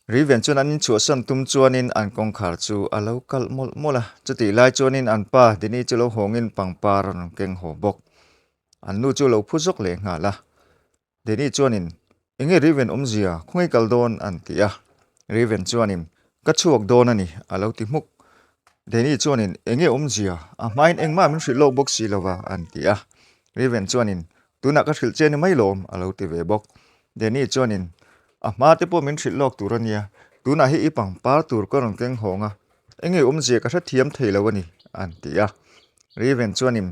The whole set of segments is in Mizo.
Riven chuan an inchhuahsan tum chuanin an kawngkhar chu a lo kalh mawlh mawlh a, chutih lai chuanin an pa Dini chu lo hawngin pangpar a rawn keng haw bawk. An nu chu lo phu zawk leh nghal a. Dini chuanin, Enge Riven awmzia, khawngaih kal dawn? an ti a. Riven chuanin, Ka chhuak dawn a ni, a lo ti hmuk. Dini chuanin, Enge awmzia, a hmain engmah min hrilh lawk bawk si lo va, an ti a. Riven chuanin, Tunah ka hrilh che ni mai lawm, a lo ti ve bawk. Danny chuanin, A hma te pawh min hrilh lawk tur a nia, tunah hi i pangpar tur ka rawn keng hawng a, enge awmzia ka hrethiam thei lo a ni, an ti a. Raven chuanin,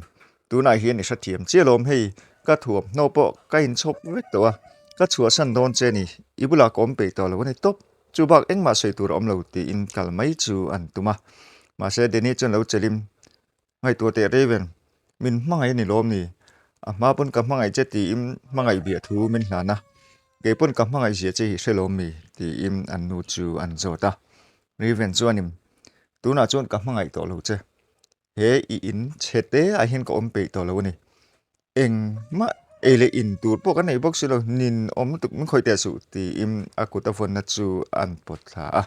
Tunah hian i hrethiam chiah lawm hei, ka thuamhnaw pawh ka inchhawp vek tawh a, ka chhuahsan dawn che ni, i bulah ka awm peih tawh lo a ni tawp, chu bak engmah sawi tur a awm lo, tiin kal mai chu an tum a. Mahse Danny chuan lo chelhin, Ngaihtuah teh Raven, min hmangaih a ni lawm ni? A hma pawn ka hmangaih che tiin hmangaih biah thu min hlan a, kei pawn ka hmangaih zia che hi hre lawm mi? tiin an nu chu an zawt a. Raven chuanin, Tunah chuan ka hmangaih tawh lo che, he i in chhe te ah hian ka awm peih tawh lo a ni. Engmah ei leh in tur pawh kan nei bawk si lo, nin awm lutuk min khawih teh suh tiin a kut a vawnna chu an pawt thla a.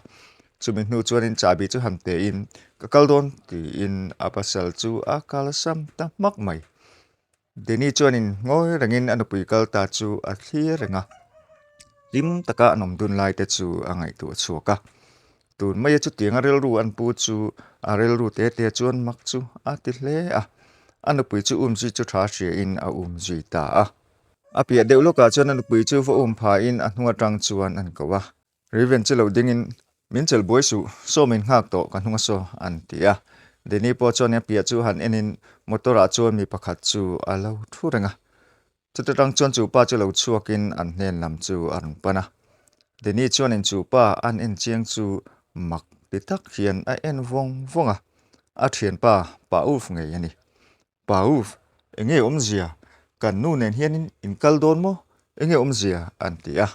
Chumi hnu chuanin chahbi chu han tein ka kal dawn tiin a pasal chu a kalsam ta hmak mai. Denny chuanin ngawi rengin a nupui kal ta chu a thlir reng a, hlim taka an awm dun lai te chu a ngaihtuah chhuak a. Tun maia chutianga rilru an pu chu a rilru te te chuan mak chu a ti hle a, a nupui chu um zui chu tha hriain a um zui ta a. A piah deuh lawkah chuan a nupui chu va um phain a hnung atang chuan an ko a. Raven chu lo dingin, Min chelh buai suh, saw min nghak tawh ka hnung a saw, an ti a. Denny pawh chuan a piah chu han enin motor ah chuan mi pakhat chu a lo thu reng a. Chuta tang chuan chu pa chu lo chhuakin an hnen lam chu a rawn pan a. Denny chuanin chu pa an en chiang chu mak ti tak hian a en vawng vawng a, a thianpa Pa Uf ngei a ni. Pa Uf, enge awmzia? Kan nu nen hianin in kal dawn maw? Enge awmzia? an ti a.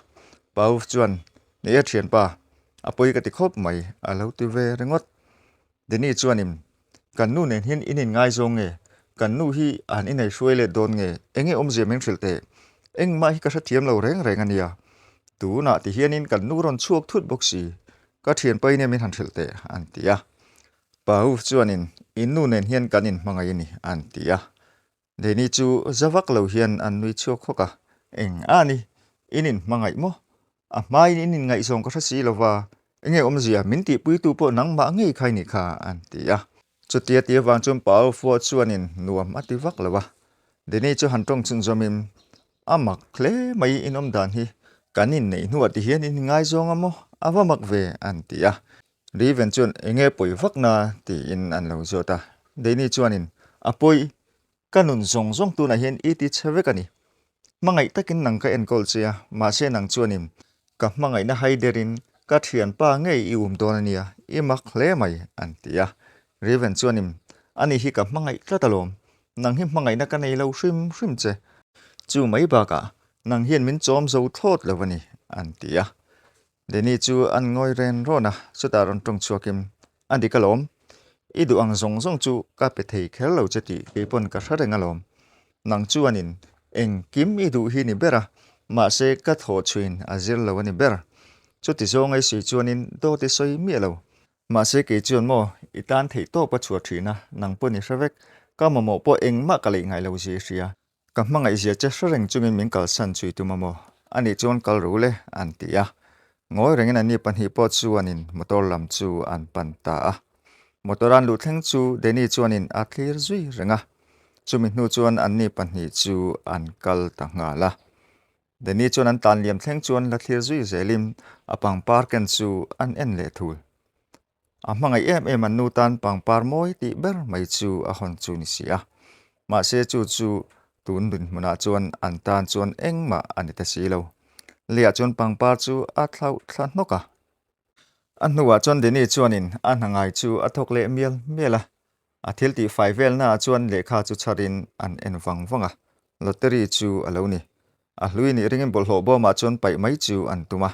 Pa Uf chuan, Nei a thianpa, a pawi ka ti khawp mai, a lo ti ve ringawt. Denny chuanin, Kan nu nen hian in inngaizawng nge? Kan nu hi an inei hruai let dawn nge? Enge awmzia min hrilh teh? Engmah hi ka hrethiam lo reng reng a nia. Tunah ti hianin kan nu rawn chhuak thut bawk si. Ka thianpa ine min han hrilh teh, an ti a. Pauf chuanin, In nu nen hian kan inhmangaih a ni, an ti a. Denny chu za vak lo hian an nui chhuak hawk a, Eng a ni, in inhmangaih maw? A hmain in inngaihzawng ka hre si lo va, enge awmzia min tihpuitu pawh nangmah ngei khai nih kha, an ti a. Chutia ti avang chuan Paul Fua chuanin nuam a ti vak lo a, Denny chu han tawng chhunzawmin, A mak hle mai in awm dan hi, kan inneih hnuah ti hian in inngaizawng a maw? A va mak ve, an ti a. Raven chuan enge pawi vak na tiin an lo zawt a, Danny chuanin a pawi, ka nun zawng zawng tunah hian i ti chhe vek a ni. Hmangaih takin nang ka enkawl che a, mahse nang chuanin ka hmangaihna hai derin ka thianpa ngei i um dawn a nia, i mak hle mai an ti a. Raven chuanin ani hi ka hmangaih tlat alawm, nang hi hmangaihna ka nei lo hrim hrim che, chu mai bakah nang hian min chawm zo thlawt lo a ni an ti a. Denny chu an ngawi ren rawn a, chutah rawn tawng chhuakin, A dik alawm, i duh ang zawng zawng chu ka pe thei kher lo che tih kei pawn ka hre reng alawm. Nang chuanin engkim i duh hi ni ber a, mahse ka thaw chhuin a zir lo a ni ber. Chuti zawng ei sui chuanin dawt i sawi miah lo. Mahse kei chuan maw, i tan theih tawp a chhuah thin a, nang pawn i hre vek, ka mamawh pawh engmah ka leih ngai lo zia i hria. Ka hmangaihzia che hre reng chungin min kalsan chui tum a maw? Anih chuan kal ru le, an ti a. Ngawi rengin anni pahnih pawh chuanin motor lam chu an pan ta a. Motor an luh thleng chu Danny chuanin a thlir zui reng a. Chumi hnu chuan anni pahnih chu an kal ta nghal a. Danny chuan an tan liam thleng chuan la thlir zui zelin a pangpar ken chu an en leh thul. A hmangaih em em an nu tan pangpar mawi tih ber mai chu a hawn chu ni si a. Mahse chu chu tun dinhmunah chuan an tan chuan engmah a ni ta si lo. Leiah chuan pangpar chu a thlauh thla hnawk a. A hnuah chuan Denny chuanin a hna ngai chu a thawk leh mial mial a. A thil tih fai velnaah chuan lehkha chu chharin an en vang vang a. Lottery chu a lo ni. A hlui nih ringin bawlhhlawh bawmah chuan paih mai chu an tum a.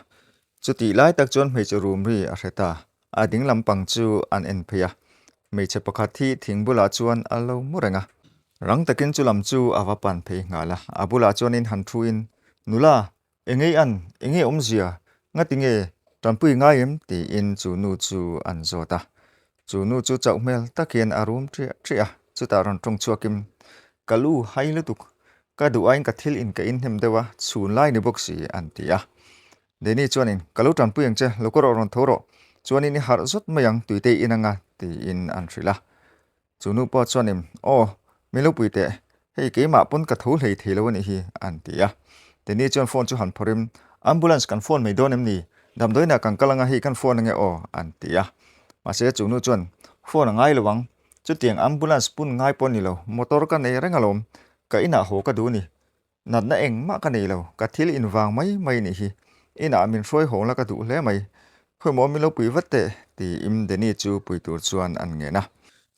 Chutih lai tak chuan hmeichhe rum ri a hre ta. A ding lampang chu an en phei a. Hmeichhe pakhat hi thing bulah chuan a lo mu reng a. Rang takin chu lam chu a va pan phei nghal a. A bulah chuanin han thuin, Nula, engei an, enge awmzia, ngati nge? Tanpui ngai em? tiin chu nu chu an zawt a. Chu nu chu chauh hmel tak hian a rum ṭiah ṭiah a, chutah rawn ṭawng chhuakin, Ka lu hai lutuk, ka duh aiin ka thil in ka inhnem deuh a, chhun lai ni bawk si, an ti a. Danny chuanin, Ka lo ṭanpui ang che, lo ka rawh rawn tho rawh, chuanin i harh zawt mai ang, tuitei in anga, tiin an hrilh a. Chu nu pawh chuanin, Aw, min lo pui teh, hei keimah pawn ka tho hlei thei lo a nih hi, an ti a. Danny chuan phone chu han phawrhin, Ambulance kan phone mai dawn em ni? Damdawiinah kan kal anga hei kan phone ange aw, an ti a. Mahse chu nu chuan, Phone a ngai lo ang, chutiang ambulance pun ngai pawh ni lo, motor ka nei reng alawm, ka inah haw ka duh a ni. Natna engmah ka nei lo, ka thil invang mai mai nih hi. Inah min hruai hawng la ka duh hle mai. Khawimaw min lo pui vat teh, tiin Danny chu pui tur chuan an ngen a.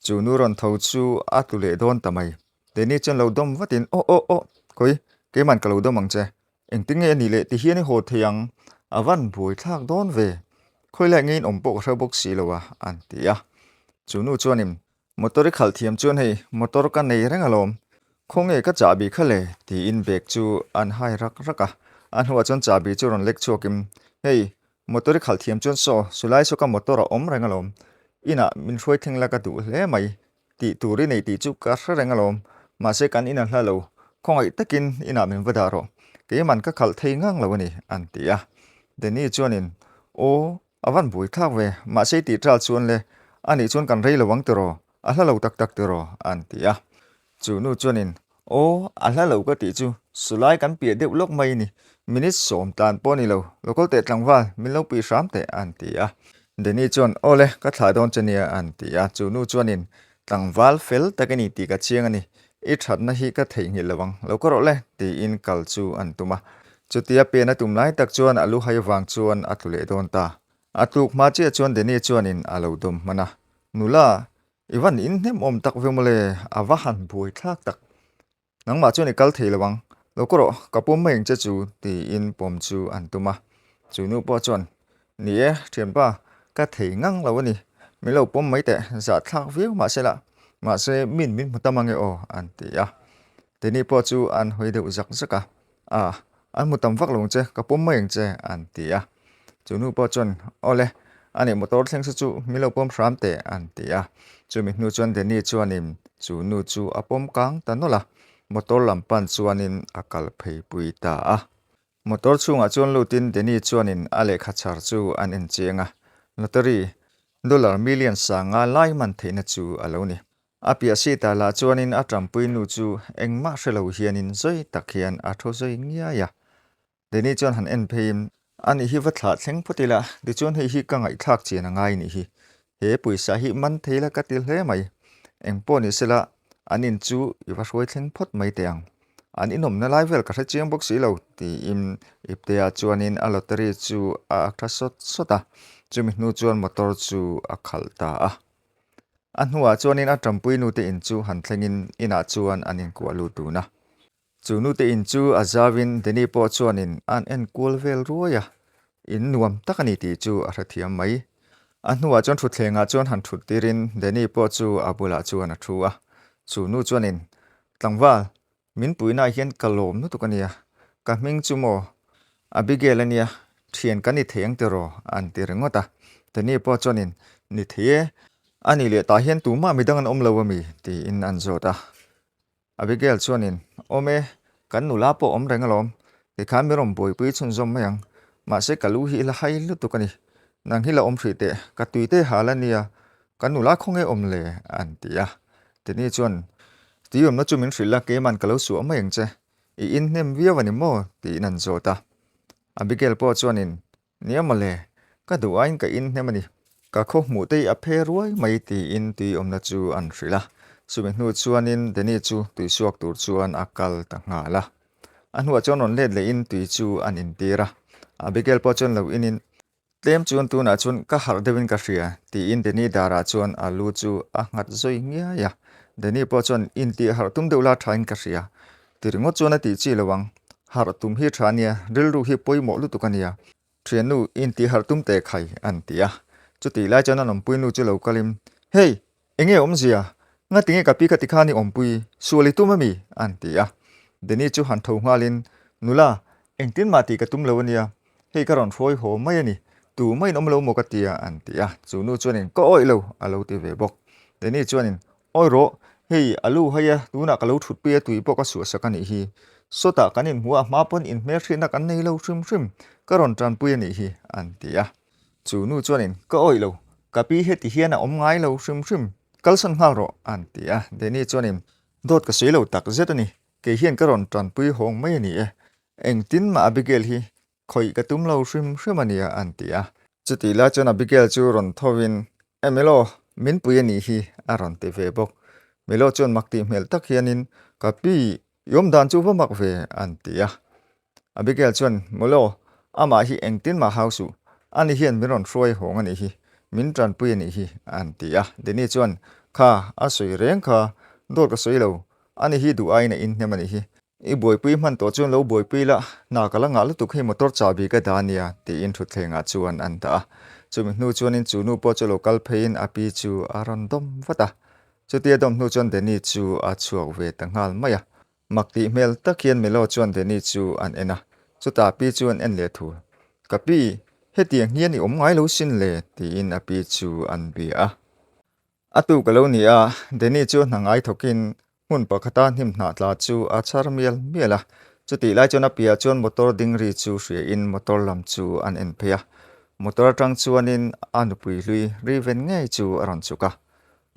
Chu nu rawn tho chu a tlu leh dawn ta mai. Danny chuan lo dawm vatin, Aw aw aw, khawi, keiman ka lo dawm ang che. Engtin nge a nih leh ti hian i haw thei ang, a van buai thlak dawn ve. Khawilai ngeiin awm pawh ka hre bawk si lo a, an ti a. Chu nu chuanin, Motor i khalh thiam chuan hei motor ka nei reng alawm, khawnge ka chahbi kha le? tiin bag chu an hai rak rak a, a hnuah chuan chahbi chu rawn lek chhuakin, Hei, motor i khalh thiam chuan saw, sulai saw ka motor a awm reng alawm, inah min hruai thleng la ka duh hle mai, tih tur i nei tih chu ka hre reng alawm, mahse kan in a hla lo, khawngaih takin inah min va dah rawh, keiman ka khalh thei ngang lo a ni, an ti a. Danny chuanin, Aw, A van buai thlak ve, mahse i tih ṭal chuan le, a nih chuan kan rei lo ang tiraw, a hla lo tak tak tiraw, an ti a. Chu nu chuanin, Aw, a hla lo ka tih chu, sulai kan piah deuh lawk mai ni, minute 10 tlan pawh a ni lo, lo kal teh tlangval, min lo pui hram teh, an ti a. Danny chuan, Aw le, ka thlah dawn che nia, an ti a. Chu nu chuanin, Tlangval fel tak i ni tih ka chiang a ni, i thatna hi ka theihnghilh lo ang, lo ka rawh le, tiin kal chu an tum a. Chutia pen a tum lai tak chuan a lu hai vang chuan a tlu leh dawn ta. A tluk hma chiah chuan Danny chuanin a lo dawm hman a, Nula, i van inhnem awm tak ve mawle, a va han buai thlak tak. Nangmah chuan i kal thei lo ang, lo ka rawh, ka pawm mai ang che chu, tiin pawm chu an tum a. Chu nu pawh chuan, Ni e, thianpa, ka thei ngang lo a ni, min lo pawm mai teh, zahthlak viau mahse lah, mahse min min hmu tam ange aw, an ti a. Tini pawh chu an hawi deuh zak zak a, A, an hmu tam vak lo ang che, ka pawm mai ang che, an ti a. Chu nu pawh chuan, Aw le, a nih motor thleng se chu min lo pawm hram teh, an ti a. Chumi hnu chuan Danny chuanin chu nu chu a pawm kang ta nawlh a, motor lam pan chuanin a kal phei pui ta a. Motor chhungah chuan lutin Danny chuanin a lehkha chhar chu an en chiang a, lottery dollar million sanga lai man theihna chu a lo ni. A piah seat ah lah chuanin a tampui nu chu engmah hre lo hianin zawi tak hian a tho zawi ngiai a. Danny chuan han en pheiin, A nih hi va thlah thleng phawt ila, tichuan hei hi ka ngaihthlak chian a ngai nih hi. He pawisa hi man thei la ka ti hle mai. Engpawh ni sela, an in chu i va hruai thleng phawt mai teh ang. An inawmna lai vel ka hre chiang bawk si lo, tiin Iptea chuanin a lottery chu a ak tha sawt sawt a. Chumi hnu chuan motor chu a khalh ta a. A hnuah chuanin a ṭampui nute in chu han thlengin inah chuan an inkuah lut dun a. Chu nute in chu a zauin Danny pawh chuanin an en kual vel ruai a, in nuam tak a ni tih chu a hrethiam mai. A hnuah chuan thutthlengah chuan han thut tirin Danny pawh chu a bulah chuan a thu a. Chu nu chuanin, Tlangval, Min puihnaah hian ka lawm lutuk a nia, ka hming chu maw Abigail a nia, thian kan ni thei ang tiraw? an ti ringawt a. Danny pawh chuanin, Ni thei e, a nih leh tah hian tumah midang an awm lo a mi? tiin an zawt a. Abigail chuanin, Awm e, kan nula pawh awm reng alawm, tikhan mi rawn buaipui chhunzawm mai ang, mahse ka lu hi i la hai lutuk a ni, nang hi la awm hrih teh, ka tuite hal a nia, kan nula khawnge awm le? an ti a. Danny chuan, Tui awmna chu min hrilh a, keiman ka lo suah mai ang che. I inhnem viau a ni maw? tiin an zawt a. Abigail pawh chuanin, Nia mawle, ka duh aiin ka inhnem a ni. Ka khaw hmuh te hi a phe ruai mai tiin tui awmna chu an hrilh a. Chumi hnu chuanin Danny chu tui suak tur chuan a kal ta nghal a. A hnuah chuan rawn let lehin tui chu an intir a. Abigail pawh chuan lo inin, Tlem chuan tunah chuan ka harh deuhin ka hria, tiin Danny darah chuan a lu chu a nghat zui ngiai a. Danny pawh chuan intih harh tum deuh la thain ka hria. Ti ringawt chuan a tih chi lo ang. Harh tum hi tha ania, rilru hi pawimawh lutuk a nia. Thiannu, intih harh tum teh khai, an ti a. Chutih lai chuan an awmpui nu chu lo kalin, Hey! Enge awmzia? Ngatinge ka pi kha tikhan i awmpui? Sual i tum ami? An ti a. Danny chu han tho nghalin, Nula, engtin mah tih ka tum lo ania. Hei ka rawn hruai haw mai a ni. Tumah in awm lo maw ka ti a, an ti a. Chu nu chuanin, Ka awih lo, a lo ti ve bawk. Danny chuanin, Awi rawh, hei a lu hai a, tunah ka lo thutpui a tui pawh ka suahsak a nih hi. Sawtah kan inhmu a, hma pawn inhmelhriatna kan nei lo hrim hrim, ka rawn tanpui a nih hi, an ti a. Chu nu chuanin, Ka awih lo, ka pi heti hian a awm ngai lo hrim hrim, kalsan nghal rawh, an ti a. Danny chuanin, Dawt ka sawi lo tak zet a ni, kei hian ka rawn tanpui hawng mai a ni e. Engtin mah Abigail hi khawih ka tum lo hrim hrim a nia, an ti a. Chutih lai chuan Abigail chu rawn thovin, E Melo, min pui a nih hi, a rawn ti ve bawk. Melo chuan mak tih hmel tak hianin, Ka pi, i awm dan chu va mak ve, an ti a. Abigail chuan, Melo, amah hi engtin mah hau suh, ani hian min rawn hruai hawng a nih hi, min tanpui a nih hi, an ti a. Denny chuan, Kha, a sawi reng kha, dawt ka sawi lo, ani hi duh aiin a inhnem a nih hi, I buaipui hman tawh chuan lo buaipui la, hna ka la ngah lutuk hei motor chahbi ka dah ania tiin thutthlengah chuan an dah a. Chumi hnu chuanin chu nu pawh chu lo kal pheiin a pi chu a rawn dawm vat a. Chutia dawm hnu chuan Danny chu a chhuak ve ta nghal mai a. Mak tih hmel tak hian Melo chuan Danny chu an en a, chutah a pi chu an en leh thul. Ka pi, hetiang hian i awm ngai lo sin le tiin a pi chu an bia a. A tu ka lo ni a, Danny chu hna ngai thawkin hmun pakhata hnim hnah tla chu a chhar mial mial a. Chutih lai chuan a piah chuan motor ding ri chu hriain motor lam chu an en phei a. Motor atang chuanin a nupui hlui ri ven ngei chu a rawn chhuk a.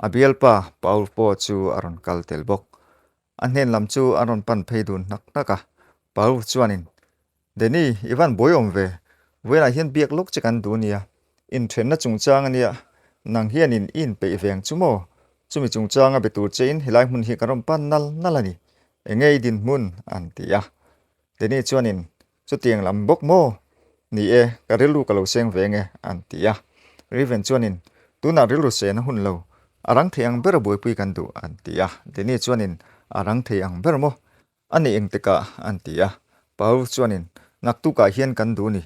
A bialpa Paul pawh chu a rawn kal tel bawk. A hnen lam chu an rawn pan phei dun hnak hnak a. Paul chuanin Danny, i van buai awm ve. Vawiinah hian biak lawk che kan duh nia. Inthenna chungchang a nia, nang hianin i inpeih ve ang chu maw? Chumi chungchanga be tur chein helai hmun hi kan rawn pan nal nal a ni. Enge i dinhmun? an ti a. Danny chuanin, Chutiang lam bawk maw? Ni e, ka rilru ka lo seng ve nge, an ti a. Raven chuanin, Tunah rilru sen a hun lo. A rang thei ang ber a buaipui kan duh, an ti a. Danny chuanin, A rang thei ang ber maw? A ni engtikah an ti a, Paul chuanin, Naktukah hian kan duh ni.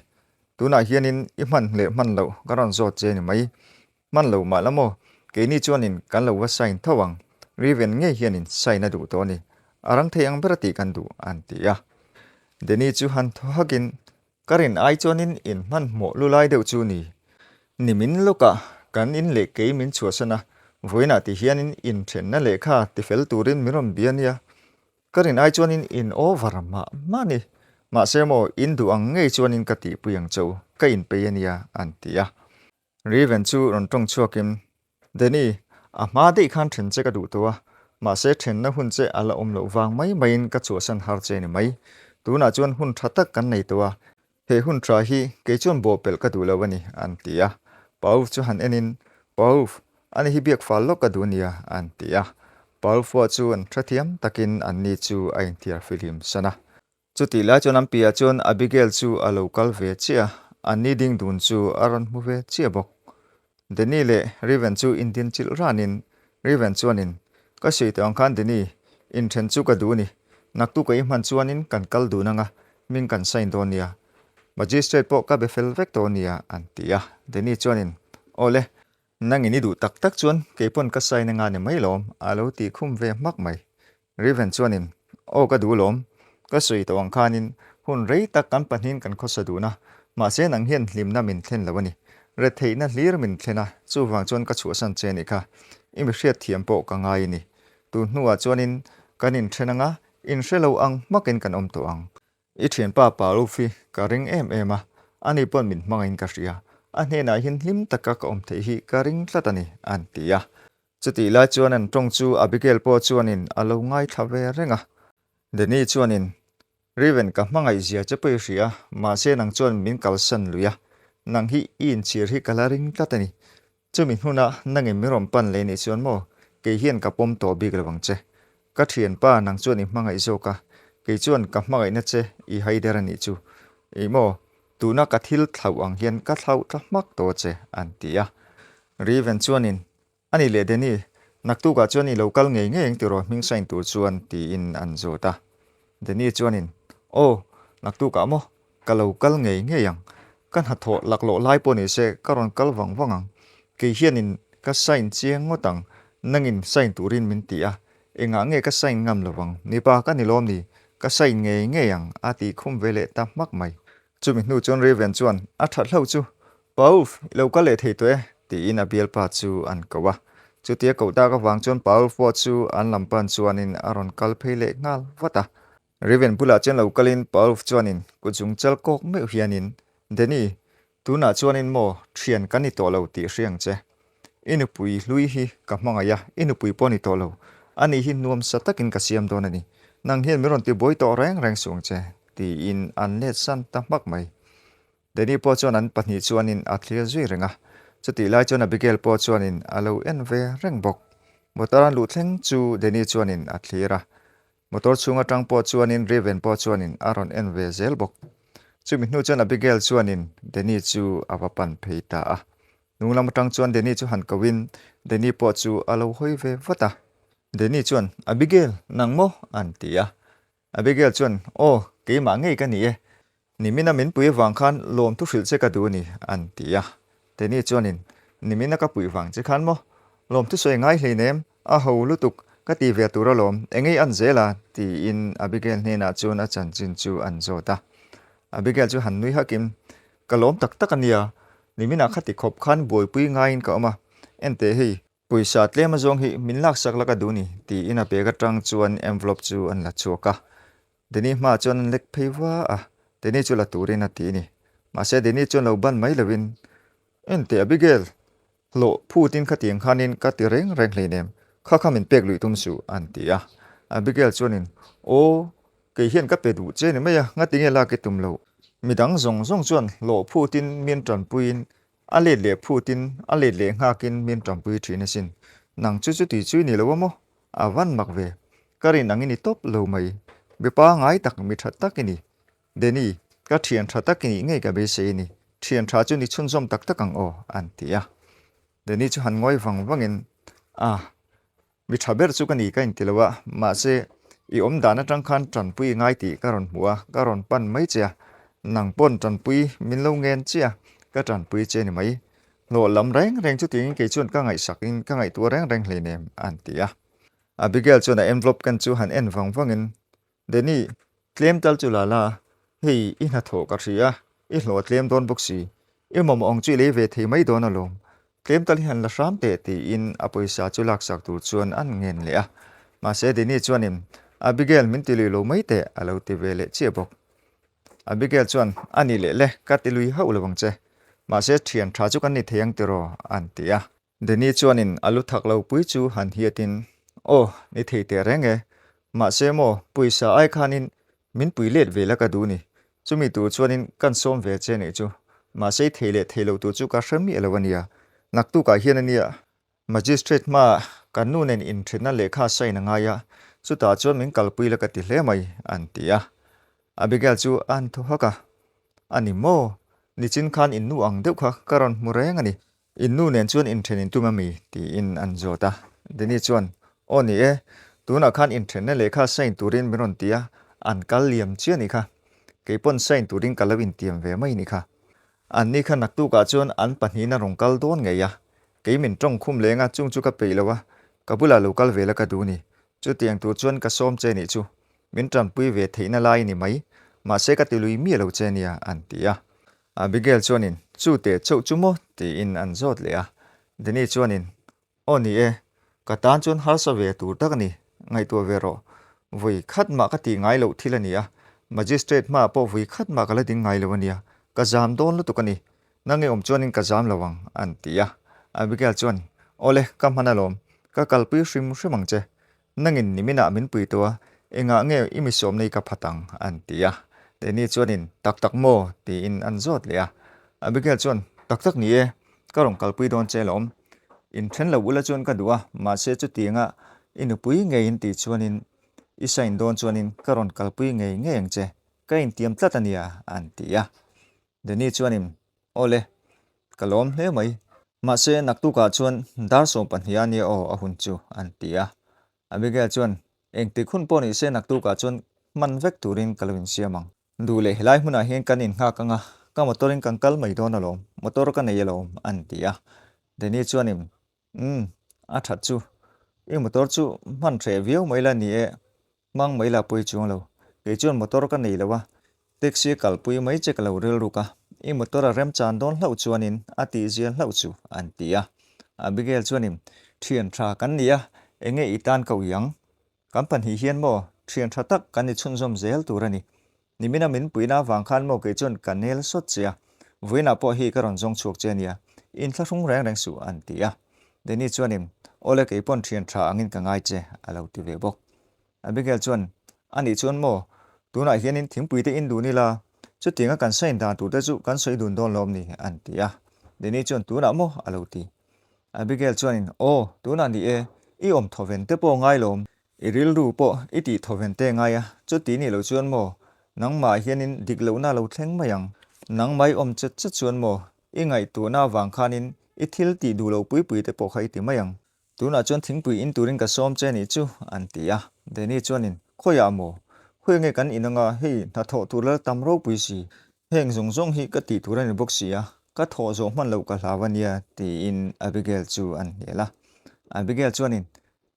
Tunah hianin i hman leh hman loh ka rawn zawt che ni mai. Hman lo mah la maw? Keini chuanin kan lo va sign tho ang. Riven ngei hianin sign a duh tawh a ni. A rang thei ang ber a tih kan duh, an ti a. Danny chu han thaw hakin, Ka rin ai chuanin in hmanhmawh lu lai deuh chu ni. Nimin lawkah kan in leh kei min chhuahsan a, vawiinah ti hianin inthenna lehkha tifel turin min rawn bia nia. Ka rin ai chuanin in over mah mah ni. Mahse maw, in duh ang ngei chuanin ka tihpui ang che u, ka inpei a nia, an ti a. Raven chu rawn tawng chhuakin, Danny, a hma daih khan then che ka duh tawh a, mahse thenna hun che a la awm loh vang mai maiin ka chhuahsan har che ni mai. Tunah chuan hun tha tak kan nei tawh a, he hun tha hi kei chuan bawhpelh ka duh lo a ni, an ti a. Pauf chu han enin, Pauf, ani hi biak fal lawk ka duh nia, an ti a. Pauf pawh chu an hrethiam takin anni chu a inthiar fihlim san a. Chutih lai chuan an piah chuan Abigail chu a lo kal ve chiah a, an ni ding dun chu a rawn hmu ve chiah bawk. Danny leh Riven chu indin chilh ranin Riven chuanin, Ka sawi tawh ang khan Danny, inthen chu ka duh a ni. Naktuk a i hman chuanin kan kal dun anga, hming kan sign dawn nia. Magistrate pawh ka be fel vek tawh nia, an ti a. Danny chuanin, Awle, nangin i duh tak tak chuan keipawn ka sign anga ni mai lawm, a lo tih khum ve hmak mai. Raven chuanin, Aw ka duh lawm, ka sawi tawh ang khanin hun rei tak kan pahnihin kan khawsa dun a, mahse nang hian hlimna min thlen lo a ni. Retheihna hlir min thlen a, chuvang chuan ka chhuahsan che a nih kha. I mi hriatthiam pawh ka ngai a ni. Tun hnuah chuanin kan inthen anga, inhre lo ang hmakin kan awm tawh ang. I thianpa Paruf hi ka ring em em a, ani pawn min hmangaihin ka hria. A hnenah hian hlim taka ka awm theih hi ka ring tlat a ni, an ti a. Chutih lai chuan an tawng chu Abigail pawh chuanin a lo ngaithla ve reng a. Danny chuanin, Raven ka hmangaih zia che pawh i hria a, mahse nang chuan min kalsan lui a, nang hi i inchhir hi ka la ring tlat a ni. Chumi hnuna nangin min rawn pan leh nih chuan maw, kei hian ka pawm tawh bik lo ang che. Ka thianpa nang chuan i hmangaih zawk a, kei chuan ka hmangaihna che i haider a nih chu. Ih maw, tuna ka thil thlauh ang hian ka thlauh tla hmak tawh che, an ti a. Raven chuanin, A ni leh Danny, naktukah chuan i lo kal ngei ngei ang tiraw hming sign tur chuan tiin an zawt a. Danny chuanin, Aw, naktukah maw? Ka lo kal ngei ngei ang. Ka hnathawh laklawh lai pawh ni se ka rawn kal vang vang ang. Kei hianin ka sign chiang ngawt ang, nangin sign turin min ti a. Engah nge ka sign ngam lo vang? Mipa ka ni lawm ni, ka sign ngei ngei ang a tih khum ve leh ta hmak mai. Chumi hnu chuan Raven chuan, A that hlauh chu. Paulf, i lo kal leh thei tawh e, tiin a bialpa chu an ko a. Chutia koh tak avang chuan Paulf pawh chu an lam pan chuanin a rawn kal phei leh nghal vat a. Raven bulah chuan lo kalin Paulf chuanin kut zung chal kawk meuh hianin, Danny, tunah chuanin maw thian kan ni tawh lo tih hria ang che. I nupui hlui hi ka hmangaih a, i nupui pawh ni tawh lo. Ani hi nuamsa takin ka siam dawn a ni. Nang hian min rawn tibuai tawh reng reng suh ang che, tiin an let san ta hmak mai. Danny pawh chuan an pahnih chuanin a thlir zui reng a, chutih lai chuan Abigail pawh chuanin a lo en ve reng bawk. Motor an luh thleng chu Danny chuanin a thlir a, motor chhung atang pawh chuanin Raven pawh chuanin a rawn en ve zel bawk. Chumi hnu chuan Abigail chuanin Danny chu a va pan phei ta a, hnung lam atang chuan Danny chu han kohin Danny pawh chu a lo hawi ve vat a. Danny chuan, Abigail, nang maw? an ti a. Abigail chuan, Aw, keimah ngei ka ni e. Nimina min pui avang khan lawm thu hrilh che ka duh a ni, an ti a. Danny chuanin, Nimina ka puih vang che khan maw? Lawm thu sawi ngai hleinem, a ho lutuk, ka ti ve tur alawm, engei an zel a? tiin Abigail hnenah chuan a chanchin chu an zawt a. Abigail chu han nui hakin, Ka lawm tak tak a nia, nimina khati khawp khan buaipui ngaiin ka awm a, enteh hei, Pawisa tlem azawng hi min laksak la ka duh ni, tiin a bag atang chuan envelope chu an la chhuak a. Danny hmaah chuan an lek phei va a, Danny chu la turin a ti a ni. Mahse Danny chuan lo ban mai lovin, Enteh Abigail, hlawh phutin khatiang khanin ka ti reng reng hleinem, kha kha min pek luih tum suh, an ti a. Abigail chuanin, Aw, kei hian ka pe duh che ni mai a, ngatinge lak i tum loh? Midang zawng zawng chuan hlawh phutin min tanpuiin A let leh phutin, a let leh nghakin min tanpui thin asin. Nang chu chuti chu i ni lo a maw? A van mak ve. Ka rin ang i ni tawp lo mai. Mipa ngai tak, mi tha tak i ni. Danny, ka thian tha tak i nih ngei ka beisei a ni. Thian tha chu ni chhunzawm tak tak ang aw, an ti a. Danny chu han ngawi vang vangin, Ah. Mi tha ber chu ka ni ka inti lo a, mahse i awm dan atang khan tanpui i ngai tih ka rawn hmu a, ka rawn pan mai che a, nang pawn tanpui min lo ngen che a, ka tanpui che ni mai. Hlawh lam reng reng chu tiin kei chuan ka ngaihsak in ka ngaihtuah reng reng hleinem an ti a. Abigail chuan a envelope ken chu han en vang vangin Danny, tlem tal chu la la, hei i hnathawh ka hria, i hlawh tlem dawn bawk si, i mamawh ang chu i lei ve thei mai dawn alawm, tlem tal hi han la hram teh tiin a pawisa chu laksak tur chuan an ngen leh a. Mahse Danny chuanin, Abigail min ti lui lo mai teh a lo ti ve leh chiah bawk. Abigail chuan, A ni leh le, ka ti lui hauh lo ang che, mahse thian tha chu kan ni thei ang tiraw an ti a. Danny chuanin a lu thak lo pui chu han hiatin, Aw, ni thei teh reng e. Mahse maw, pawisa ai khanin min pui let ve la ka duh ni. Chumi tur chuanin kan sawm ve che nih chu. Mahse i thei leh thei lo tur chu ka hre miah lo a nia. Naktukah hian a nia, Magistrate hmaah kan nu nen inthenna lehkha sign a ngai a, chutah chuan min kalpui la ka ti hle mai, an ti a. Abigail chu a han thaw hak a, A ni maw, nichin khan in nu ang deuh kha ka rawn hmu reng a ni. In nu nen chuan inthen in tum a mi? tiin an zawt a. Danny chuan, Aw ni e, tunah khan inthenna lehkha sign turin min rawn ti a, an kal liam chiah nih kha. Kei pawn sign turin ka lo intiam ve mai nih kha. Anni kha naktukah chuan an pahnihin a rawn kal dawn ngei a, kei min tawng khum leng a, chung chu ka peih lo a, ka bulah lo kal ve la ka duh ni. Chutiang tur chuan ka sawm che nih chu, min tanpui ve theihna lai ni mai, mahse ka ti lui miah lo che nia, an ti a. Abigail chuanin, Chu teh chauh chu maw? tiin an zawt leh a. Danny chuanin, Aw ni e, ka tan chuan harsa ve tur tak a ni, ngaihtuah ve rawh. Vui khat mah ka tih ngai loh thil a ni a, Magistrate hmaah pawh vui khat mah ka la ding ngai lo a nia, ka zam dawn lutuk a ni. Nang i awm chuanin ka zam lo ang, an ti a. Abigail chuan, Awle, ka hman alawm, ka kalpui hrim hrim ang che. Nangin niminah min pui tawh a, engah nge i mi sawmna i ka phat ang? an ti a. Danny chuanin, Tak tak maw? tiin an zawt leh a. Abigail chuan, Tak tak ni e, ka rawn kalpui dawn che alawm. Inthen lo ula chuan ka duh a, mahse chutianga i nupui ngeiin tih chuanin i sign dawn chuanin ka rawn kalpui ngei ngei ang che, ka intiam tlat a nia, an ti a. Danny chuanin, Awle, ka lawm hle mai. Mahse, naktukah chuan dar 12 a nia aw a hun chu, an ti a. Abigail chuan, Engtik hun pawh nise naktukah chuan hman vek turin ka lo insiam ang. Duh leh helai hmunah hian kan innghak ang a, ka motor in kan kal mai dawn alawm, motor ka nei alawm, an ti a. Danny chuanin, Umm, a that chu. I motor chu hman hreh viau mai la ni e, Hmang mai la pawi chuang lo. Kei chuan motor ka nei lo a, taxi kalpui mai che ka lo rilruk a. I motor a remchan dawn hlauh chuanin a tihzia hlauh chu, an ti a. Abigail chuanin, Thian tha kan ni a, enge i tan ka ui ang? Kan pahnih hian maw thian tha tak kan ni chhunzawm zel tur a ni. Nimina min puihna avang khan maw kei chuan ka nel sawt che a, vawiinah pawh hei ka rawn zawng chhuak che a nia, inthlahrung reng reng suh an ti a. Danny chuanin, Awle kei pawn thian tha angin ka ngai che a lo ti ve bawk. Abigail chuan, Anih chuan maw, tunah hianin thingpui te in dun ila, chutianga kan sign dan tur te chu kan sawi dun dawn lawm ni an ti a. Danny chuan, Tunah maw a lo ti. Abigail chuanin, Aw, tunah ni e, i awm thawven te pawh ngai lawm, i rilru pawh i tih thawven te ngai a, chuti nih loh chuan maw, nangmah hianin dik lohna lo thleng mai ang. Nangmah i awm chet chet chuan maw, i ngaihtuahna avang khanin i thil tih duh loh pui pui te pawh kha i ti mai ang. Tunah chuan thingpui in turin ka sawm che nih chu, an ti a. Danny chuanin, Khawiah maw? Khawi nge kan in anga hei hnathawh tur la tam ropui si? Heng zawng zawng hi ka tih tur a ni bawk si a, ka thawh zawh hman loh ka hlau a nia, tiin Abigail chu an hnial a. Abigail chuanin,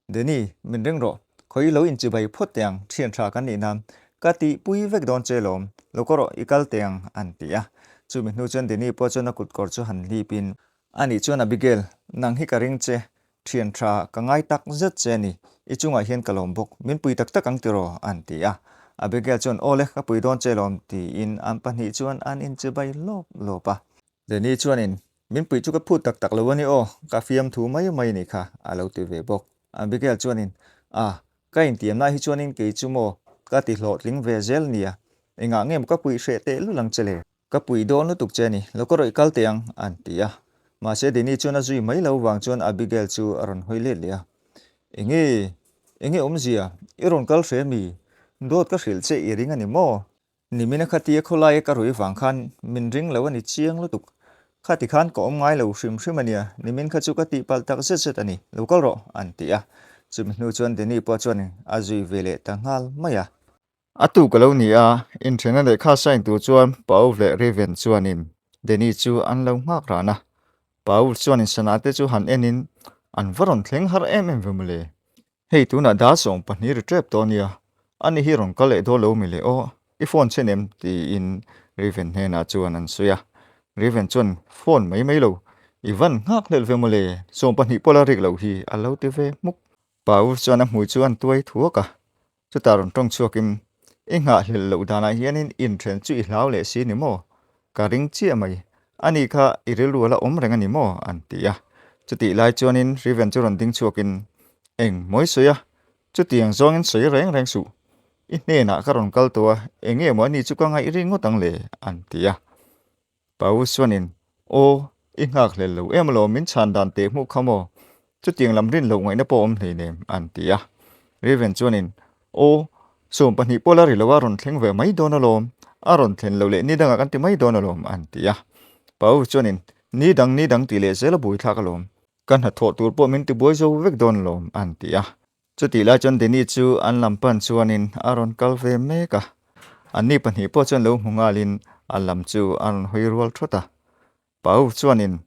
Danny, min ring rawh, khawi lo inchibai phawt teh ang, thian tha kan nih nan ka tihpui vek dawn che lawm, lo kaw rawh, i kal teh ang, an ti a. Chumi hnu chuan Danny pawh chuan a kutkawr chu han hlipin, Anih chuan Abigail, nang hi ka ring che, Thian tha, ka ngai tak zet che a ni. I chungah hian ka lawm bawk. Min pui tak tak ang tiraw? an ti a. Abigail chuan, Aw le, ka pui dawn che lawm, tiin an pahnih chuan an inchibai lawp lawp a. Danny chuanin, Min pui chu ka phut tak tak lo a ni aw, ka fiamthu mai mai ni kha, a lo ti ve bawk. Abigail chuanin, A, ka intiamna hi chuanin kei chu maw ka ti hlawhtling ve zel nia, engah nge maw ka puih hreh tehlul ang che le? Ka pui dawn lutuk che a ni, lo ka rawih kal teh ang, an ti a. Mahse Danny chuan a zui mai lo vang chuan Abigail chu a rawn hawi let leh a. Enge? Enge awmzia? I rawn kal hre mi? Dawt ka hrilh che i ring a ni maw? Nimina khatia khawlaia ka ruih vang khan min ring lo a ni chiang lutuk. Khati khan ka awm ngai lo hrim hrim a nia, nimin kha chu ka tihpalh tak zet zet a ni, lo kal rawh, an ti a. Chumi hnu chuan Danny pawh chuan a zui ve leh ta nghal mai a. A tuk a lo ni a, inthena lehkha sign tur chuan Paul leh Raven chuanin Danny chu an lo nghak ran a. Paul chuanin sana te chu han enin an va rawn thleng har em em ve mawle. Hei tunah dar 12 ri tep tawh ania, ani hi rawn kal leh dawn lo mi le aw, i phone chhen em? tiin Raven hnenah chuan an sawi a. Raven chuan phone mai mai lo, i van nghak hlelh ve mawle, 12 pawh la rik loh hi a lo ti ve hmuk. Paul chuan a hmui chu an tuai thuak a, Chutah rawn tawng chhuakin, I nghahhlelh loh danah hianin inthen chu i hlau leh si ni maw? Ka ring chiah mai. Ani kha i rilru a la awm reng a ni maw? an ti a. Chutih lai chuanin Riven chu rawn ding chhuakin, Eng mawi sawi a? Chutiang zawngin sawi reng reng suh. I hnenah ka rawn kal tawh a, enge maw ani chu ka ngaih ring ngawt ang le? an ti a. Paul chuanin, Aw, i nghak hlel lo em alawm, min chhan dan teh hmuh kha maw? Chutiang lam rin loh ngaihna pawh awm hleinem, an ti a. Raven chuanin, Aw, 12 pawh la ri lo a rawn thleng ve mai dawn alawm, a rawn thlen loh leh ni dangah kan ti mai dawn alawm, an ti a. Paul chuanin, Ni dang, ni dang tih leh zel a buaithlak alawm, ka hnathawh tur pawh min tibuai zo vek dawn alawm, an ti a. Chutih lai chuan Danny chu an lam pan chuanin a rawn kal ve mek a, anni pahnih pawh chuan lo hmu nghalin a lam chu a rawn hawi rual thawt a. Pau chuanin,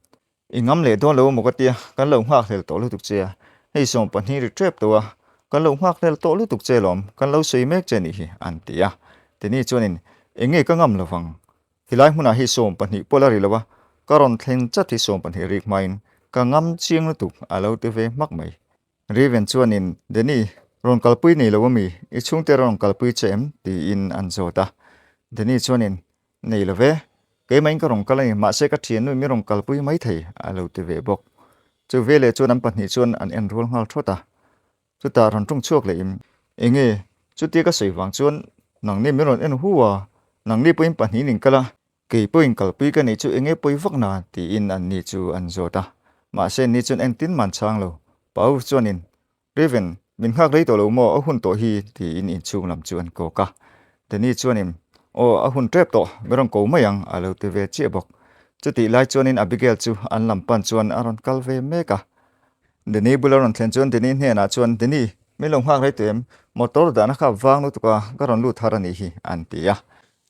I ngam leh dawn lo emaw ka tia, kan lo nghakhlel tawh lutuk che a, hei 12 ri tep tawh a, kan lo nghakhlel tawh lutuk che lawm, kan lo sawi mek che nih hi, an ti a. Danny chuanin, Eng nge ka ngam lo vang? Helai hmunah hi 12 pawh la ri lo a, ka rawn thleng chat hi 12 rik hmain ka ngam chiang lutuk a lo ti ve hmak mai. Raven chuanin, Danny, rawn kalpui nei lo ami? I chhungte rawn kalpui che em? tiin an zawt a. Danny chuanin, Nei lo ve, keimahin ka rawn kal a ni, mahse ka thiannu min rawn kalpui mai thei, a lo ti ve bawk. Chu veleh chuan an pahnih chuan an en rual nghal thawt a. Chutah rawn ṭawng chhuak lehin, Enge, chutia ka sawi vang chuan nangni min rawn en hu a, nangni pawhin pahnihin in kal a, Kei pawhin kalpui ka nih chu enge pawi vak na? tiin an ni chu an zawt a. Mahse ni chuan engtin man chhang lo. Paul chuanin, Raven, min nghak rei tawh lo maw? A hun tawh hi, tiin inchhung lam chu an kawk a. Danny chuanin, Aw, a hun tep tawh, min rawn ko mai ang, a lo ti ve chiah bawk. Chutih lai chuanin Abigail chu an lam pan chuan a rawn kal ve mek a. Danny bula rawn thlen chuan Danny hnenah chuan, Danny, min lo nghak rei tawh em? Motor dahna kha vang lutuk a, ka rawn lut har a nih hi, an ti a.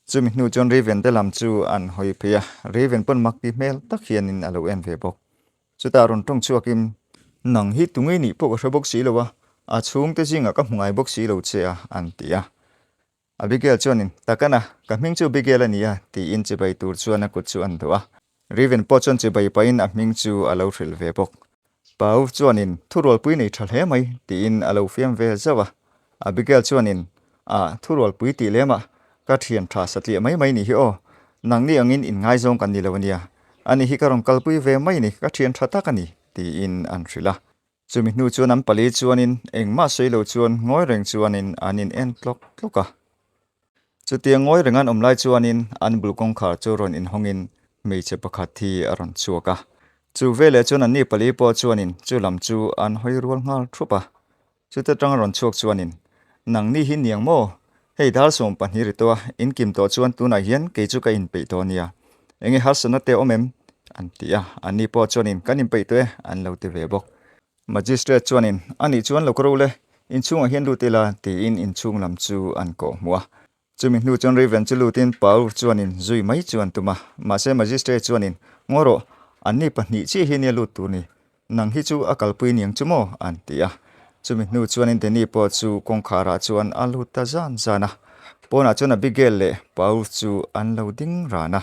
Chumi hnu chuan Raven te lam chu an hawi phei a, Raven pawn mak ti hmel tak hianin a lo en ve bawk. Chutah rawn tawng chhuakin, Nang hi tunge nih pawh ka hre bawk si lo a, a chhungte zingah ka hmu ngai bawk si lo che a, an ti a. Abigail chuanin, Takana, ka hming chu Abigail a ni a, tiin chibai tur chuan a kut chu an dawh a. Raven pawh chuan chibai pahin a hming chu a lo hrilh ve bawk. Pau chuanin, Thurualpui nei tha hle mai, tiin a lo fiam ve zauh a. Abigail chuanin, Ah, thurualpui tih lemah ka thian tha satliah mai mai nih hi aw. Nangni angin inngaizawng kan ni lo ania. Ani hi ka rawn kalpui ve mai ni, ka thian tha tak a ni, tiin an hrilh a. Chumi hnu chuan an pali chuanin engmah sawi lo chuan ngawi reng chuanin an in en tlawk tlawk a. Chutia ngawi reng an awm lai chuanin an bul kawngkhar chu rawn inhawngin hmeichhe pakhat hi a rawn chhuak a. Chu veleh chuan anni pali pawh chuanin chu lam chu an hawi rual nghal thup a. Chuta tang rawn chhuak chuanin, Nangni hi niang maw? Hei dar 12 ri tawh a, in kim tawh chuan tunah hian kei chu ka inpeih tawh ania. Enge harsatna te awm em? an ti a, anni pawh chuanin, Kan inpeih tawh e, an lo ti ve bawk. Magistrate chuanin, Anih chuan lo ka ro le, inchhungah hian lut ila, tiin inchhung lam chu an kawh hmuh a. Chumi hnu chuan Raven chu lutin Paul chuanin zui mai chu an tum a, mahse Magistrate chuanin, Ngaw rawh, anni pahnih chiah hi nia lut tur ni, nang hi chu a kalpui niang chu maw? an ti a. Chumi hnu chuanin Danny pawh chu kawngkharah chuan a lut ta zan zan a, pawnah chuan Abigail leh Paul chu an lo ding ran a.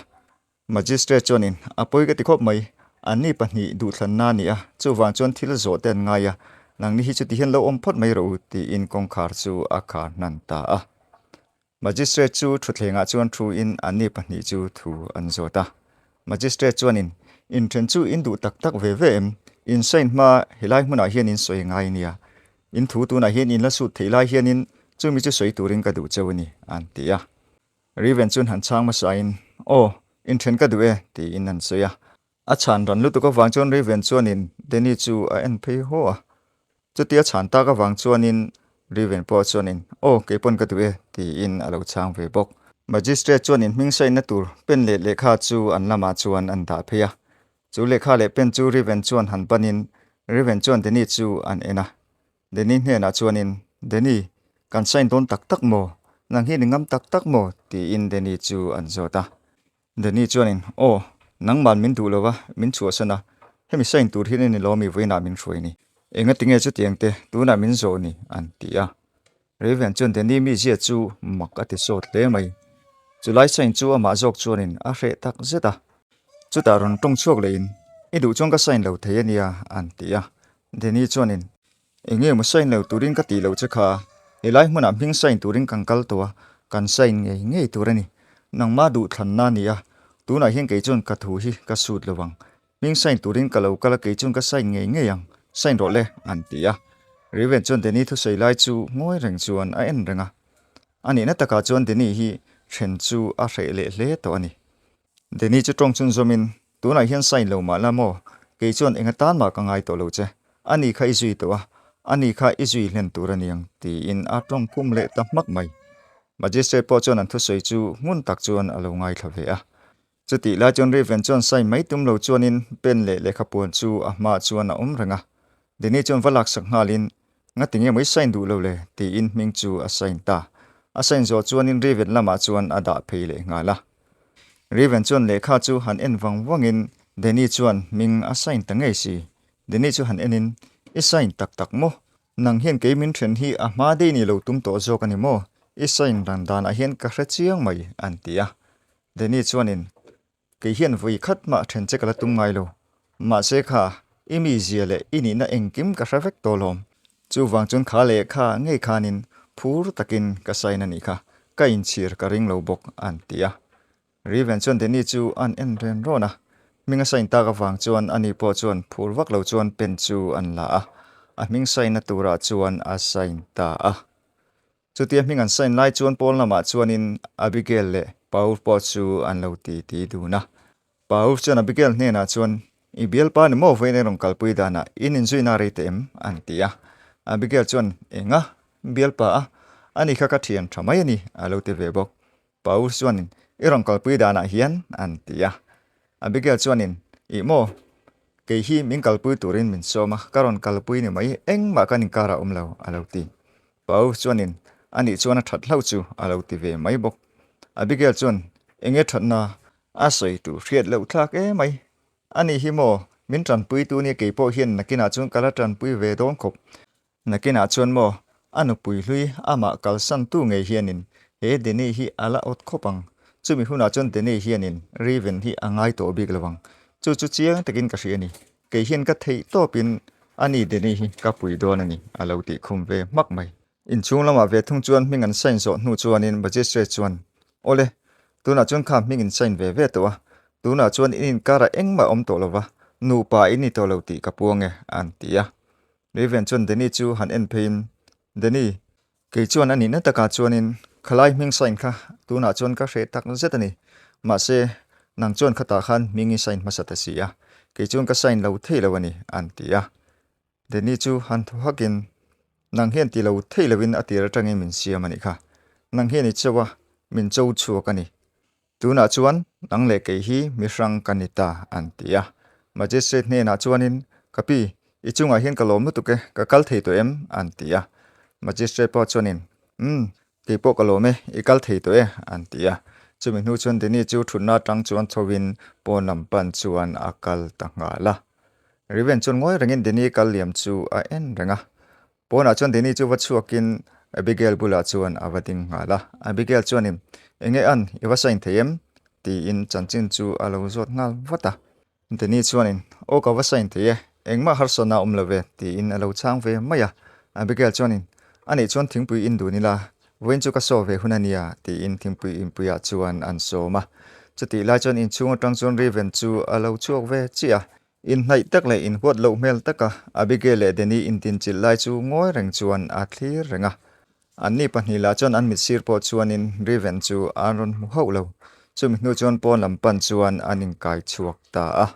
Magistrate chuanin, A pawi ka ti khawp mai, anni pahnih duhthlanna a ni a, chuvang chuan thil zawh te an ngai a, nangni hi chuti hian lo awm phawt mai rawh u, tiin kawngkhar chu a khar hnan ta a. Magistrate chu thutthlengah chuan thuin anni pahnih chu thu an zawt a. Magistrate chuanin, Inthen chu in duh tak tak ve ve em? In sign hma helai hmunah hian in sawi ngai nia. In thu tunah hian in la sut theih lai hianin chumi chu sawi turin ka duh cheu a ni, an ti a. Raven chuan han chhang hmasain, Aw, inthen ka duh e, tiin an sawi a. A chhan ran lutuk avang chuan Raven chuanin Danny chu a en phei haw a. Chutia chhan tak avang chuanin Raven pawh chuanin, Aw, kei pawn ka duh e, tiin a lo chhang ve bawk. Magistrate chuanin hming saina tur pen leh lehkha chu an lamah chuan an dah phei a. Chu lehkha leh pen chu Raven chuan han banin Raven chuan Danny chu an en a. Danny hnenah chuanin, Danny, kan sign dawn tak tak maw? Nang hi ni ngam tak tak maw? tiin Danny chu an zawt a. Danny chuanin, Aw, nangman min duh lo va, min chhuahsan a, hemi sign tur hian i ni lawmi vawiinah min hruai ni. Enga tinge chutiang te tunah min zawh ni? an ti a. Raven chuan Danny mizia chu mak a ti sawt hle mai. Chulai sign chu amah zawk chuanin a hreh tak zet a. Chutah rawn tawng chhuak lehin, I duh chuan ka sign lo thei a nia, an ti a. Danny chuanin, Eng nge maw sign lo turin ka tih loh che kha, helai hmunah hming sign turin kan kal tawh a, kan sign ngei ngei tur a ni. Nangmah duhthlanna a ni a, tunah hian kei chuan ka thu hi ka sut lo ang. Hming sign turin ka lo kal a, kei chuan ka sign ngei ngei ang, sign rawh le, an ti a. Raven chuan Danny thusawi lai chu ngawi reng chuan a en reng a. A nihna takah chuan Danny hi then chu a hreh leh hle tawh a ni. Danny chu tawng chhun zawmin, Tunah hian sign lo mah la maw? Kei chuan eng atan mah ka ngai tawh lo che. Ani kha i zui tawh a, ani kha i zui hlen tur a niang, tiin a tawng khum leh ta hmak mai. Magistrate pawh chuan an thusawi chu ngun tak chuan a lo ngaithla ve a. Chutih lai chuan Raven chuan sign mai tum lo chuanin pen leh lehkhapuan chu a hmaah chuan a awm reng a. Danny chuan va laksak nghalin, Ngati nge maw i sign duh lo le? tiin hming chu a sign ta. A sign zawh chuanin Raven lamah chuan a dah phei leh nghal a. Raven chuan lehkha chu han en vang vangin Danny chuan hming a sign ta ngei si. Danny chu han enin, I sign tak tak maw? Nang hian kei min then hi a hma dei ni lo tum tawh zawk a ni maw? I sign ran danah hian ka hre chiang mai, an ti a. Danny chuanin, Kei hian vawi khat mah then che ka la tum ngai lo. Mahse kha, i mizia leh i nihna engkim ka hre vek tawh lawm. Chuvang chuan kha leh kha ngei khanin phur takin ka sign a nih kha, ka inchhir ka ring lo bawk, an ti a. Raven chuan Danny chu an en ren rawn a, hming a sign tak avang chuan ani pawh chuan phur vak lo chuan pen chu an la a, a hming sign na turah chuan a sign ta a. Chutia hming an sign lai chuan pawn lamah chuanin Abigail leh Paul pawh chu an lo ti ti dun a. Paul chuan Abigail hnenah chuan, I bialpa ni maw vawiin rawn kalpui danah in inzuina rei teh em? an ti a. Abigail chuan, Enga? Bialpa a? Ani kha ka thian tha mai a ni, a lo ti ve bawk. Paul chuanin, I rawn kalpui danah hian, an ti a. Abigail chuanin, Ih maw, kei hi min kalpui turin min sawm a, ka rawn kalpui ni mai, engmah kan inkarah awm lo, a lo ti. Paul chuanin, Anih chuan a that hlauh chu, a lo ti ve mai bawk. Abigail chuan, Enge thatna a sawi tur hriat loh thlak e mai. Ani hi maw, min tanpuitu nia kei pawh hian nakinah chuan ka la tanpui ve dawn khawp. Nakinah chuan maw, a nupui hlui amah kalsantu ngei hianin He Denny hi a la awt khawp ang. Chumi hunah chuan Denny hianin Raven hi a ngai tawh bik lo ang. Chu chu chiang takin ka hria a ni. Kei hian ka theih tawpin a ni Denny hi ka pui dawn a ni, a lo tih khum ve hmak mai. Inchhung lamah ve thung chuan hming an sign zawh hnu chuanin Magistrate chuan, Awle, tunah chuan kha hming in sign ve ve tawh a, tunah chuan in inkarah engmah awm tawh lo va, nupa in ni tawh lo tih ka puang e, an ti a. Raven chuan Denny chu han en pheiin, Denny, Kei chuan a nihna takah chuanin khalai hming sign kha tunah chuan ka hreh tak zet a ni. Mahse, nang chuan khatah khan hming i sign hmasa ta si a, kei chuan ka sign lo thei lo a ni, an ti a. Danny chu han thaw hakin, Nang hian ti lo thei loin a tir atangin min siam a nih kha. Nang hian i cho a, min cho chhuak a ni. Tunah chuan nang leh kei hi mi hrang ka ni ta, an ti a. Magistrate hnenah chuanin, Ka pi, i chungah hian ka lawm lutuk e, ka kal thei tawh em? an ti a. Magistrate pawh chuanin, Umm, kei pawh ka lawm e, i kal thei tawh e, an ti a. Chumi hnu chuan Danny chu thutna atang chuan chhoin pawn lam pan chuan a kal ta nghal a. Riven chuan ngawi rengin Danny kal liam chu a en reng a. Pawnah chuan Danny chu va chhuakin Abigail bulah chuan a va ding nghal a. Abigail chuanin, Enge an, i va sign thei em? tiin chanchin chu a lo zawt nghal vat a. Danny chuanin, Aw ka va sign thei e, engmah harsatna a awm lo ve, tiin a lo chhang ve mai a. Abigail chuanin, Anih chuan thingpui in dun ila, vawiin chu ka saw ve hun a nia, tiin thingpui inpuiah chuan an sawm a. Chutih lai chuan inchhung atang chuan Raven chu a lo chhuak ve chiah a. Inhnaih tak leh inhuat loh hmel taka Abigail leh Danny intinchilh lai chu ngawi reng chuan a thlir reng a. Anni pahnih lah chuan an mitsir pawh chuanin Riven chu an rawn hmu hauh lo. Chumi hnu chuan pawn lam pan chuan an inkai chhuak ta a.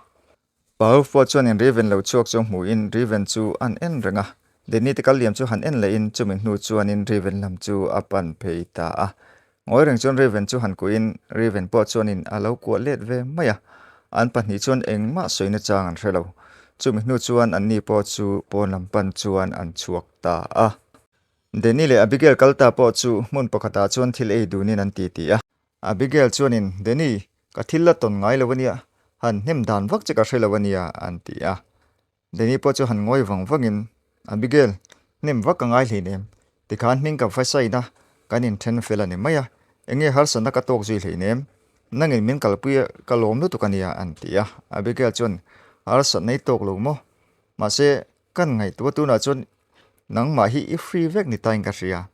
Paul pawh chuanin Riven lo chhuak chu hmuhin Riven chu an en reng a. Danny te kal liam chu han en lehin chumi hnu chuanin Riven lam chu a pan phei ta a. Ngawi reng chuan Raven chu han kuhin Raven pawh chuanin a lo kuah let ve mai a, an pahnih chuan engmah sawina chang an hre lo. Chumi hnu chuan anni pawh chu pawn lam pan chuan an chhuak ta a. Danny leh Abigail kal ta pawh chu hmun pakhatah chuan thil ei dunin an ti ti a. Abigail chuanin, Danny, ka thil la tawn ngai lo a nia, han hnem dan vak che ka hre lo a nia, an ti a. Danny pawh chu han ngawi vang vangin, Abigail, hnem vak ka ngai hleinem. Tikhan hming ka va sign a, kan inthen fel a ni mai a. Enge harsatna ka tawk zui hleinem. Nangin min kalpui a, ka lawm lutuk a nia, an ti a. Abigail chuan, Harsatna i tawk lo maw? Mahse, kan ngaihtuah tunah chuan nangmah hi i free vek ni tain ka hria.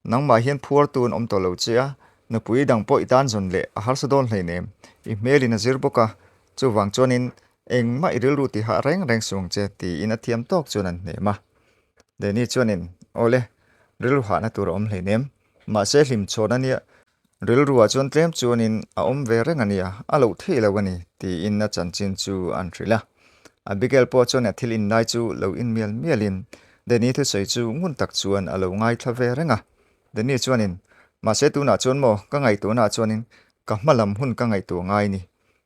Nangmah hian phuartu an awm tawh lo che a, nupui dang pawh i tan zawn leh a harsa dawn hleinem, i hmelin a zir bawk a, chuvang chuanin engmah i rilru ti hah reng reng suh ang che tiin a thiam tawk chuan an hnem a. Danny chuanin, Awle, rilru hahna tur a awm hleinem, mahse hlim chhawn a nia, rilruah chuan tlem chuanin a awm ve reng a nia, a loh theih lo a ni tiin a chanchin chu an hrilh a. Abigail pawh chuan a thil inlai chu lo in mial mialin Danny thusawi chu ngun tak chuan a lo ngaithla ve reng a. Danny chuanin, Mahse tunah chuan maw, ka ngaihtuahnaah chuanin ka hma lam hun ka ngaihtuah ngai ni.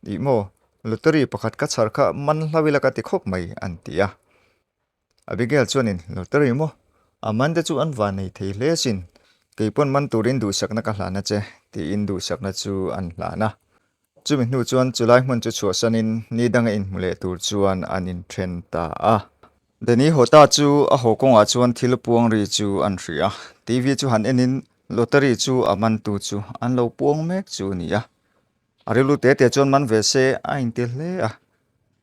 Ih maw, lottery pakhat ka chhar kha man hlau ila ka ti khawp mai, an ti a. Abigail chuanin, Lottery maw? A man te chu an van nei thei hle asin. Kei pawn man turin duhsakna ka hlan a che, tiin duhsakna chu an hlan a. Chumi hnu chuan chulai hmun chu chhuahsanin ni danga inhmu leh tur chuan an inthen ta a. Danny Hota chu a haw kawngah chuan thil puang ri chu an hria a. TV chu han enin lottery chu a mantu chu an lo puang mek chu a ni a. A rilru te te chuan man ve se a inti hle a.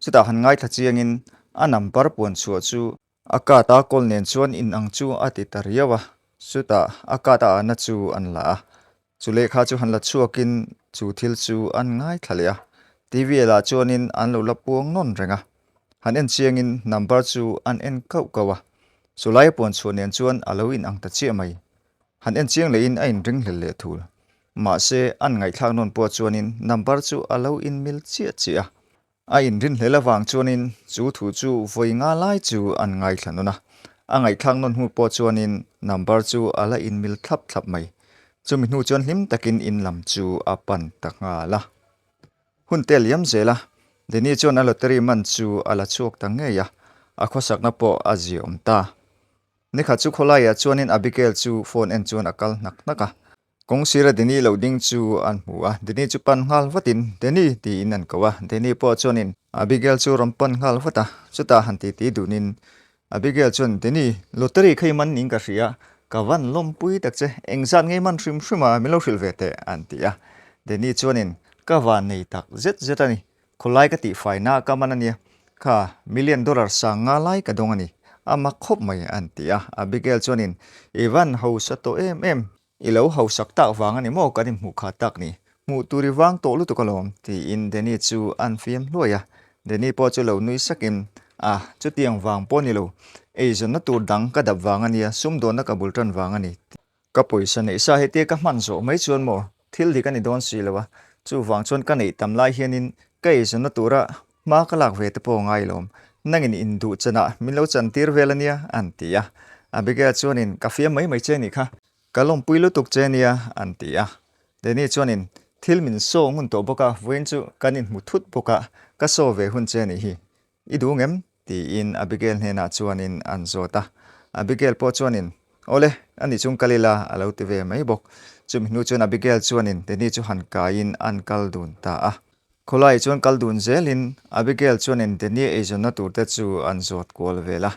Chutah han ngaithla chiangin a number puan chhuah chu A card a kawl nen chuan in ang chu a ti ta riau a, chutah a card a ahna chu an la a, chu lehkha chu han la chhuakin chu thil chu an ngaithla leh a, TV lah chuanin an lo la puang nawn reng a, han en chiangin number chu an en kauh kauh a, chu laia puan chhuah nen chuan a lo in ang ta chiah mai, han en chiang lehin a inring hlel leh thul, mahse an ngaihthlak nawn pawh chuanin number chu a lo inmil chiah chiah a. A inrinhlel avang chuanin chu thu chu vawi nga lai chu an ngaithla nawn a, a ngaihthlak nawn hnu pawh chuanin number chu a la inmil thlap thlap mai. Chumi hnu chuan hlim takin in lam chu a pan ta nghal a. Hun te a liam zel a, Danny chuan a lottery man chu a la chhuak ta ngei a, a khawsakna pawh a ziaawm ta. Nikhat chu khawlaiah chuanin Abigail chu phone en chuan a kal hnak hnak a, Kawng sira Danny lo ding chu an hmu a, Danny chu pan nghal vatin, Danny! tiin an ko a, Danny pawh chuanin Abigail chu rawn pan nghal vat a, chutah han titi dunin Abigail chuan, Danny, lottery kha i man ning ka hria, Ka van lawmpui tak che, engzat ngei man hrim hrim a, min lo hrilh ve teh, an ti a. Danny chuanin, Ka van nei tak zet zet a ni, khawlai ka tihfaina ka man a nia, kha million dollar sang nga lai ka dawng a ni, a mak khawp mai, an ti a. Abigail chuanin, I van hausa tawh em em, I lo hausak tak vang a ni maw kan inhmuh kha tak ni? Hmuh tur i vang tawh lutuk alawm, tiin Danny chu an fiam hluai a. Danny pawh chu lo nui sakin, Ah, chutiang vang pawh ni lo. Eizawnna tur dang ka dap vang a nia, sumdawnna ka bul tan vang a ni. Ka pawisa neih sa hetia ka hman zawh mai chuan maw thil dik a ni dawn si lo a, chuvang chuan ka neih tam lai hianin ka eizawnna tura hma ka lak ve te pawh ngai lawm. Nangin induh chanah min lo chantir vel a nia, an ti a. Abigail chuanin, Ka fiam mai mai che nih kha. Ka lawmpui lutuk che nia, an ti a. Danny chuanin, Thil min saw ngun tawh bawk a, vawiin chu kan inhmu thut bawk a, ka saw ve hun che nih hi. I duh ngem? tiin Abigail hnenah chuanin an zawt a. Abigail pawh chuanin, Awle, ani chung kal ila, a lo ti ve mai bawk. Chumi hnu chuan Abigail chuanin Danny chu han kaiin an kal dun ta a. Khawlai chuan kal dun zelin Abigail chuanin Danny eizawnna turte chu an zawt kual vel a.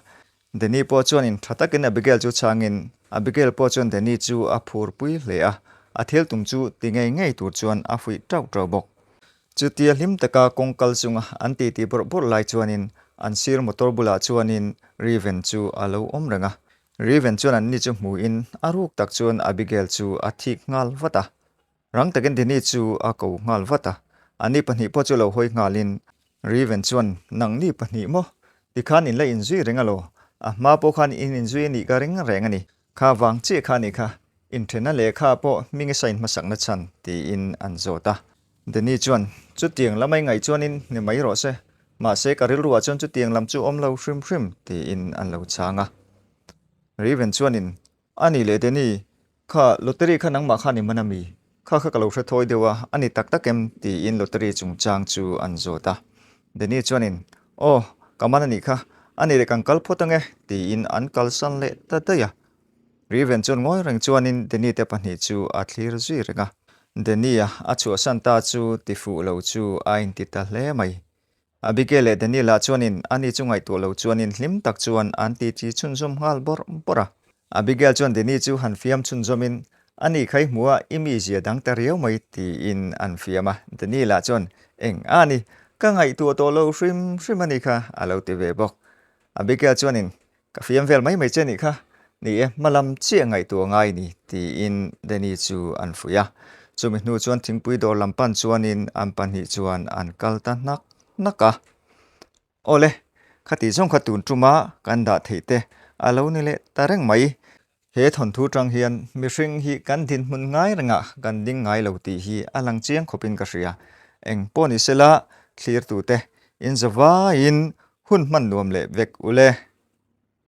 Danny pawh chuanin tha takin Abigail chu chhangin, Abigail pawh chuan Danny chu a phurpui hle a, a thil tum chu ti ngei ngei tur chuan a fuih tauh tauh bawk. Chutia hlim taka kawng kal chunga an titi bawrh bawrh lai chuanin an sir motor bulah chuanin Raven chu a lo awm reng a. Raven chuan anni chu hmuhin a ruk tak chuan Abigail chu a thik nghal vat a. Rang takin Danny chu a ko nghal vat a, ani pahnih pawh chu lo hawi nghalin Raven chuan, Nangni pahnih maw? Tikhan in la inzui reng alaw? A hma pawh khan in inzui a nih ka ring reng a ni. Kha vang chiah kha a nih kha, inthenna lehkha pawh hming i sign hmasakna chhan, tiin an zawt a. Danny chuan, Chutiang lam a i ngaih chuanin ni mai rawh se, mahse ka rilruah chuan chutiang lam chu awm lo hrim hrim, tiin an lo chhang a. Raven chuanin, A nih leh Danny, kha lottery kha nangmah khan i man a mi? Kha kha ka lo hre thawi deuh a, a ni tak tak em? tiin lottery chungchang chu an zawt a. Danny chuanin, Aw, ka man a nih kha, a nih leh kan kal phawt ange, tiin an kalsan leh ta daih a. Raven chuan ngawi reng chuanin Danny te pahnih chu a thlir zui reng a. Danny-a a chhuahsan ta chu tifuh lo chu a inti ta hle mai. Abigail leh Daniela chuanin ani chu ngaihtuah lo chuanin hlim tak chuan an titi chhunzawm nghal bawrh bawrh a. Abigail chuan Danny chu han fiam chhunzawmin, Ani kha i hmu a, i mizia dang ta riau mai, tiin an fiam a. Daniela chuan, Eng a ni, ka ngaihtuah tawh lo hrim hrim a ni kha, a lo ti ve bawk. Abigail chuanin, Ka fiam vel mai mai che nih kha, ni e, hma lam chiah ngaihtuah ngai ni, tiin Danny chu an fuih a. Chumi hnu chuan thingpui dawr lam pan chuanin an pahnih chuan an kal ta hnak hnak a. Awle, khati zawng kha tun tuma kan dah theih te a lo ni leh ta reng mai. He thawnthu tang hian mihring hi kan dinhmun ngai rengah kan ding ngai lo tih hi a lang chiang khawpin ka hria. Eng pawh ni sela, thlirtute inzavaiin hun hman nuam leh vek ule.